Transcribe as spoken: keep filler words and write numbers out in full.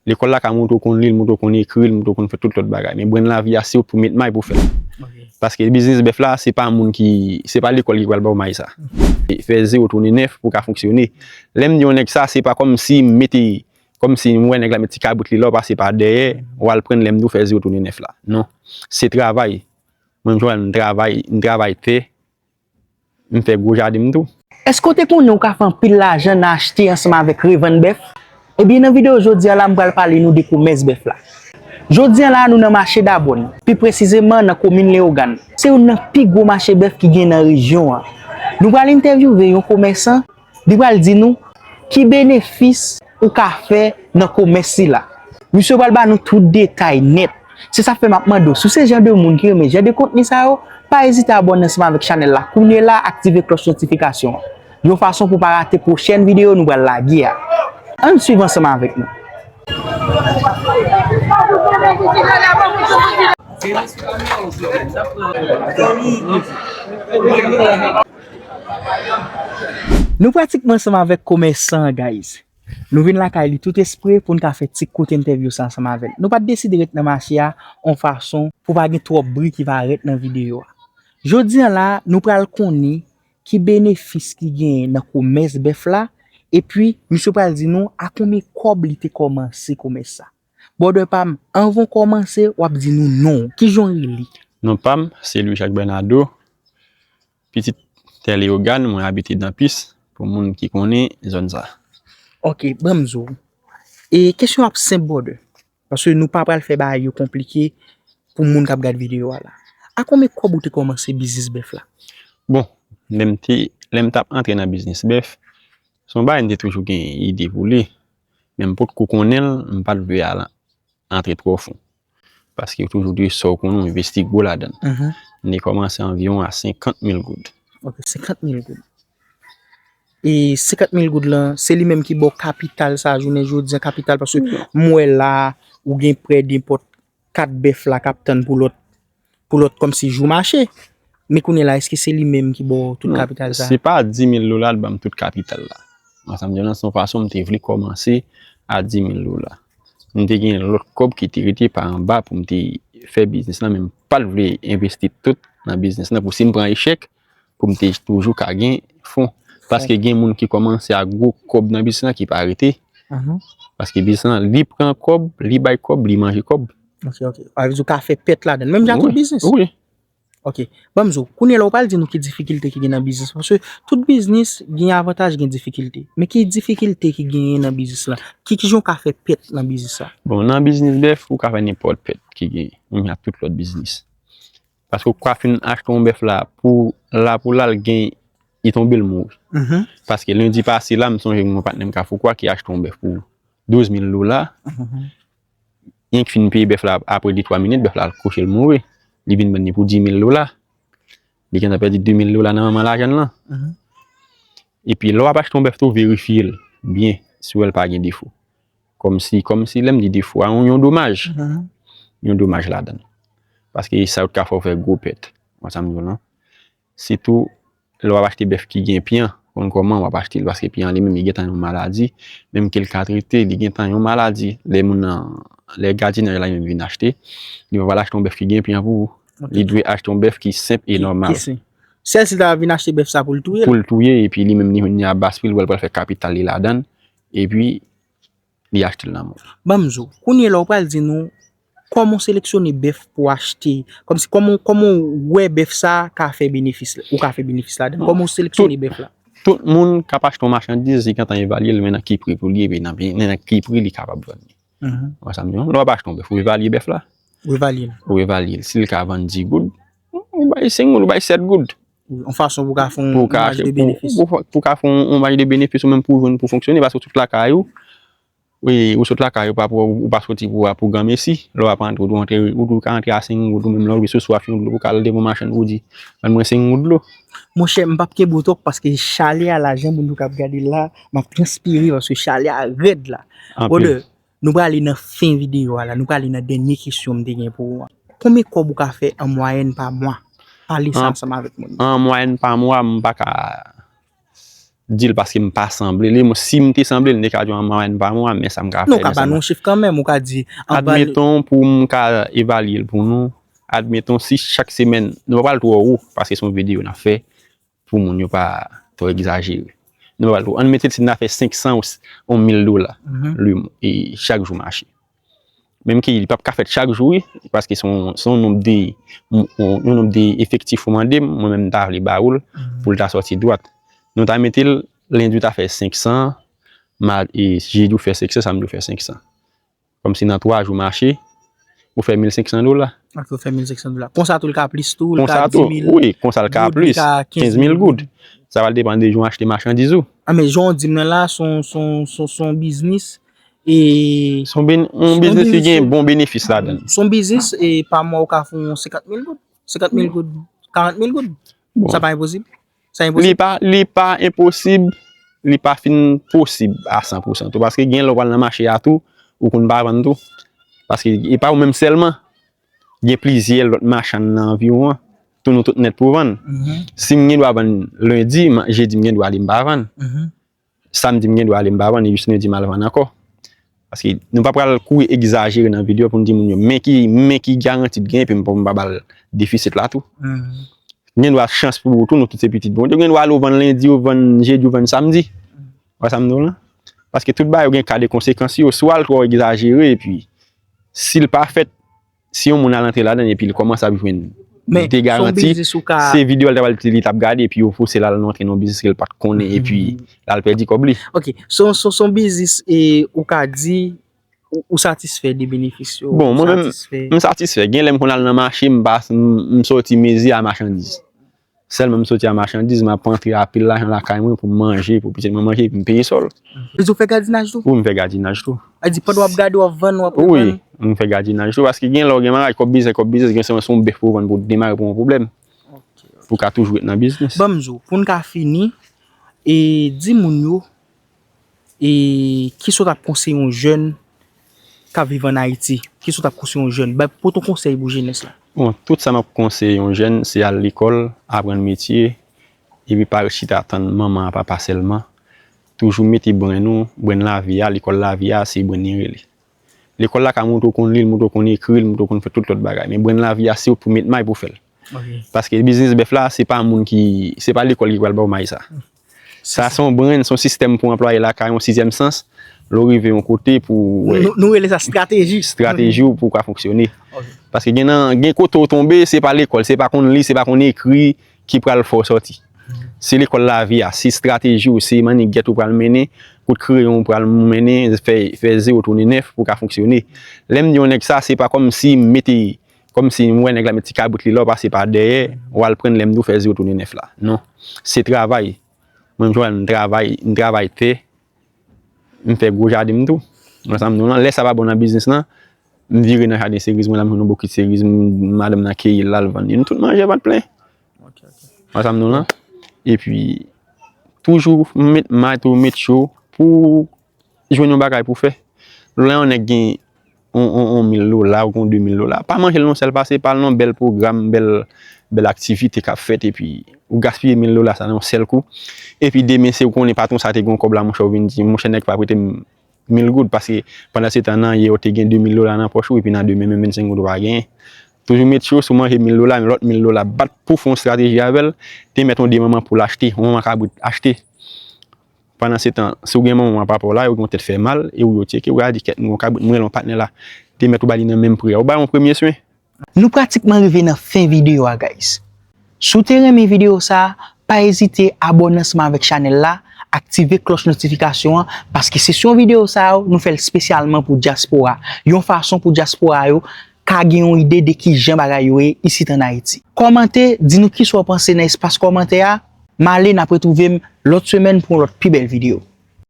Lekòl la ka montre w konn li, l montre w konn ekri, l montre w konn fè tout lòt bagay. Men brenn lavi a, se ou pou met may pou fè l. Paske biznis bèf la, se pa moun ki, se pa lekòl ki pral ba w may sa. E fè zewo tounen nèf pou w ka fonksyone. Lè m di yon nèg sa, se pa kòmsi m mete, kòmsi m wè nèg la met ti kabrit li la, w pase pa dèyè, w al pran l, lè m di w fè zewo tounen nèf la. Non. Se travay. Mwen, m travay, m travay tè, m fè gwo jaden m tou. Èske w te konnen w ka fè anpil lajan nan achte ansanm avèk revann bèf? Ebyen, nan videyo jodi a la, m pral pale nou de komès bèf la. Jodi a la, nou nan mache Dabòn, pi presizeman nan komin Leyogàn. Se youn nan pi gwo mache bèf ki gen nan rejyon an. Nou pral entèvyouve yon komèsan, li pral di nou ki benefis ou ka fè nan komès sila. Misye pral ba nou tout detay nèt. Se sa k fè m ap mande w, si w se jan de moun ki renmen jan de kontni sa yo, pa ezite abòne ansanm avèk chanèl la kounye la, aktive klòch notifikasyon an, yon fason pou w pa rate pwochèn videyo nou pral lage a. Ann swiv ansanm avèk nou. Nou pratikman ansanm avèk komèsan an, guys. Nou vin lakay li tout espre pou n ka fè ti kout entèvyou sa ansanm avè l. Nou pa t deside ret nan mache a yon fason pou pa gen twòp bri ki parèt nan videyo a. Jodi a la, nou pral konnen ki benefis ki genyen nan komès bèf la, epi misye pral di nou a konbyen kòb li te kòmanse komès sa. Brother pa m, anvan w kòmanse, w ap di nou non w. Kijan w rele? Non pa m, se Louis Jacques Bernardo, pitit tè Leyogàn, mwen abite Dampis, pou moun ki konnen zòn sa. Ok, ban m di w. E kesyon ap senp, brother. Paske nou pa pral fè bagay yo konplike pou moun k ap gad videyo a la. A konbyen kòb ou te kòmanse biznis bèf la? Bon, lè m te, lè m t ap antre nan biznis bèf, se yon bagay m te toujou gen ide pou li, men m potko konnen l, m pa t vle al antre twò fon. Paske ou toujou dwe sa w konnen w envesti gwo ladan l. Mhm. M te kòmanse anviwon a senkant mil goud. Ok, senkant mil goud. E senkant mil goud lan, se li menm ki ba w kapital sa jounen jodi a, kapital, paske m wè la, ou gen prè de nenpòt kat bèf la k ap tann pou lòt, pou lòt kòmsi jou mache. Men kounye la, èske se li menm ki ba w tout kapital sa? Non, se pa di mil dola l ban m tout kapital la. Mwen, sa m di w lan, se yon fason m te vle kòmanse a di mil dola. M te gen lòt kòb ki te rete pa anba pou m te fè biznis lan, men m pa t vle envesti tout nan biznis lan pou si m pran echèk, pou m te toujou ka gen fon. Paske gen moun ki kòmanse ak gwo kòb nan biznis lan ki pa rete. Mhm. Paske biznis lan, li pran kòb, li bay kòb, li manje kòb. Ok, ok. Sa vle di w ka fè pèt ladan l. Menm jan tout biznis. Wi. Ok. Ban m di w, kounye a la w pral di nou ki difikilte ki gen nan biznis. Paske tout biznis gen avantaj, gen difikilte. Men ki difikilte ki genyen nan biznis lan? Ki, kijan w ka fè pèt nan biznis la? Bon, nan biznis bèf, ou ka fè nenpòt pèt ki genyen. Menm jan ak tout lòt biznis. Paske ou ka fin achte yon bèf la, pou la, pou la, l gen, li tonbe, l mouri. Mhm. Paske lendi pase la, m sonje mwen patnè m Kafou Kwa ki achte yon bèf pou douz mil dola. Mhm. Yenk fin peye bèf la, apre de twa minit, bèf la al kouche, l mouri. Li vin vann li pou di mil dola. Li gentan pèdi de mil dola nan manman lajan l lan. Mhm. Epi lè w ap achte yon bèf tou, verifye l byen, si w wè l pa gen defo. Kòmsi, kòmsi lè m di defo a, yon, yon domaj. Mhm. Yon domaj ladan l. Paske sa yo t ka fè w fè gwo pèt. Wè sa m di w lan. Sitou, lè w ap achte bèf ki gen pyan, konn kòman w ap achte l, paske pyan li menm, li gentan yon maladi. Menm ke l ka trete, li gentan yon maladi. Lè moun nan, lè gadinaj la menm vin achte, li pa pral achte yon bèf ki gen pyan pou ou. Ok. Li dwe achte yon bèf ki senp e nòmal. Ki, ki senp. Sèl si l ta vin achte bèf sa pou l touye l. Pou l touye, epi li menm, li, li a bas pri, l pral, pral fè kapital li ladan l. Epi, li achte l nan men w. Ban m di w, kounye a la w pral di nou kòman w seleksyone bèf pou w achte, kòmsi kòman, kòman w wè bèf sa ka fè benefis la, ou ka fè benefis ladan l, kòman w seleksyone bèf la? Tout moun k ap achte yon machandiz, li gentan evalye l, men nan ki pri pou li, epi nan, nan ki pri li kapab vann li. Mhm. Wè sa m di w lan? Lè w ap achte yon bèf, ou evalye bèf la. Ou evalye l. Ou evalye l. Si l ka vann dis goud, ou bay senk goud, ou bay sèt goud. Yon fason pou w ka fè yon maj de benefis. Pou w ka fè yon, yon maj de benefis ou menm pou w jwenn pou w fonksyone, paske w sot lakay ou, wi, ou sot lakay ou, pa pou, ou pa soti pou, pou granmesi. Lè w ap antre, ou dwe antre, ou dwe ka antre a senk goud, ou menm lè w rive sou swaf yon dlo, ou ka al devan machann ou di, "Ban mwen senk goud dlo." Monchè, m p ap kenbe w twòp paske chalè a la, jan moun yo k ap gade l la, m ap transpire paske chalè a rèd la. Anpil. Brother, nou prale nan fen videyo a la, nou prale nan dènye kesyon m te gen pou ou an. Konbyen kòb ou ka fè an mwayèn pa mwa? Pale sa ansanm avèk moun. An mwayèn pa mwa, m pa ka, di l paske m pa sanble li. Si m te sanble l, m te ka di w an mwayèn pa mwa, men sa m ka fè, men sa m ka. Non, ou ka ba nou yon chif kanmenm, ou ka di, an ban. Admeton, pou m ka evalye l pou nou, admeton, si chak semèn, nou pa pral twò wo, paske se yon videyo n ap fè, pou moun yo pa twò egzajere. Nou pa pral twò, ann mete si n ta fè senk san ou s-, yon mil dola, mhm, le mwa, e chak jou mache. Menm ke li p ap ka fèt chak jou, wi, paske se yon, se yon nonb de, yon, yon nonb de efektif ou mande m, mwen menm m ta vle ba ou l, mhm, pou l ta sòti dwat. Nou ta mete l, lendi w ta fè senk san, ma-, e jedi w fè senk san, samdi w fè senk san. Kòmsi nan twa jou mache, ou fè mil senk san dola. Ok, ou fè mil senk san dola. Konsa tou l ka plis tou, l ka di mil goud, li ka kenz mil goud. Konsa tou, wi, konsa l ka plis, kenz mil goud. Sa va depann de jan w achte machandiz ou. A, men jan w di m nan la, se yon, se yon, se yon, se yon biznis, e se yon ben-, yon biznis ki gen bon benefis ladan l. Se yon biznis, e pa mwa ou ka fè yon senkant mil goud, senkant mil goud, karant mil goud. Bon. Sa pa enposib? Sa enposib? Li pa, li pa enposib, li pa fin posib a san pou san tou. Paske gen lè w pral nan mache a tou, ou konn pa vann tou. Paske e pa ou menm sèlman. Gen plizyè lòt machann nan anviwon an. Tou nou tout nèt pou vann. Mhm. Si m gen dwa vann lendi, ma-, jedi m gen dwa ale m pa vann. Mhm. Samdi m gen dwa ale m pa vann, e jis lendi m al vann ankò. Paske nou pa pral kouri egzajere nan videyo pou n di moun yo, men ki, men ki garanti t gen, epi m pa, m pa ba l defisit la tou. Mhm. Gen dwa chans pou ou tou, nou tout se pitit Bondye. Gen dwa ale w vann lendi, ou vann jedi, ou vann samdi. Wè sa m di w lan? Paske tout bagay yo gen ka de konsekans yo. Swa l twò egzajere, epi si l pa fèt, si yon moun al antre ladan l epi l kòmanse ap jwenn de garanti, se videyo l t ap, li t ap gade epi yo pouse l al antre nan yon biznis ke l pa t konnen epi l al pèdi kòb li. Ok, se yon, se yon, se yon biznis e ou ka di ou, ou satisfè de benefis yo? Bon, mwen menm, m satisfè. Gen lè m konn al nan mache, m pa, m, m sòti mezi a machandiz. Sèlman m soti a machandiz, m ap rantre a pil lajan lakay mwen pou m manje, pou pitit mwen manje, epi m peye sòl. Ou di w fè gadinaj tou? Wi, m fè gadinaj tou. A di, pandan w ap gade, w ap vann, w ap revann? Wi, m fè gadinaj tou, paske gen lè w gen bagay, kòb biznis, kòb biznis, gen se yon bèf pou w vann pou w demare pou yon pwoblèm. Ok, ok. Pou w ka toujou ret nan biznis. Ban m di w, pou n ka fini, e di moun yo, E kisa w t ap konseye yon jèn k ap viv ann Ayiti? Kisa w t ap konseye yon jèn? Bay, pote yon konsèy pou jenès la. Bon, tout sa m ap konseye yon jèn, se al lekòl, aprann metye, epi pa ret chita tann manman ak papa sèlman. Toujou mete brenn ou, brenn lavi a, lekòl lavi a, se brenn li rele. Lekòl la ka montre w konn li, l montre w konn ekri, l montre w konn fè tout lòt bagay. Men brenn lavi a, se ou pou met may pou fè l. Ok. Paske biznis bèf la, se pa moun ki, se pa lekòl ki pral ba w may sa. Sa se yon brenn, se yon sistèm pou anplwaye lakay, yon sizyèm sans. Lè w rive yon kote pou w wè. Nou, nou rele sa estrateji. Estrateji w pou w ka fonksyone. Ok. Paske gen nan, gen kote w tonbe, se pa lekòl, se pa konn li, se pa konn ekri ki pral fè w sòti. Se lekòl lavi a, se estrateji w, se manniget ou pral mennen, kout kreyon ou pral mennen, fè, fè zewo tounen nèf pou w ka fonksyone. Lè m di yon nèg sa, se pa kòmsi m mete, kòmsi m wè nèg la met ti kabrit li la, w pase pa dèyè, w al pran l, lè m di w fè zewo tounen nèf la. Non. Se travay. Mwen, m jwenn travay, m travay tè, m fè gwo jaden m tou. Ou wè sa m di w lan, lè sa pa bon nan biznis lan, m vire nan jaden seriz mwen la, m jwenn yon bokit seriz, m, madanm nan keyi l la, l vann li. Nou tout manje vant plen. Ok, ok. Ou wè sa m di w lan? Epi, toujou met may tou, met cho pou jwenn yon bagay pou fè. Lè yon nèg gen yon, yon, yon mil dola ou gen yon de mil dola, pa manje l nan yon sèl pase, pa al nan bèl pwogram, bèl, bèl aktivite k ap fèt, epi ou gaspiye mil dola sa nan yon sèl kou. Epi demen, se ou konnen patwon sa te gen yon kòb la, monchè, ou vin di, monchè, nèg pa prete m mil goud, paske pandan se tan nan, yè ou te gen de mil dola nan pòch ou, epi nan demen, menm vennsenk goud ou pa genyen. Toujou met cho, si w manje mil dola, men lòt mil dola, bat pou fè yon estrateji avè l, te mèt yon de manman poul achte, yon manman kabrit achte. Pandan se tan, si w gen manman w a papa w la, yo gen yon tèt fè mal, e ou yo tcheke, ou a di, kèt, m gen yon kabrit, m rele yon patnè la. Te mèt ou ba li nan menm pri a. Ou ba yon premye swen. Nou pratikman rive nan fen videyo a, guys. Si w te renmen videyo sa a, pa ezite abòne ansanm avèk chanèl la, aktive klòch notifikasyon an, paske sesyon videyo sa yo, nou fè l espesyalman pou dyaspora. Yon fason pou dyaspora yo ka gen yon ide de kijan bagay yo ye isit ann Ayiti. Kòmante, di nou kisa w panse nan espas kòmantè a. M ale, n ap retwouve m lòt semèn pou yon lòt pi bèl videyo.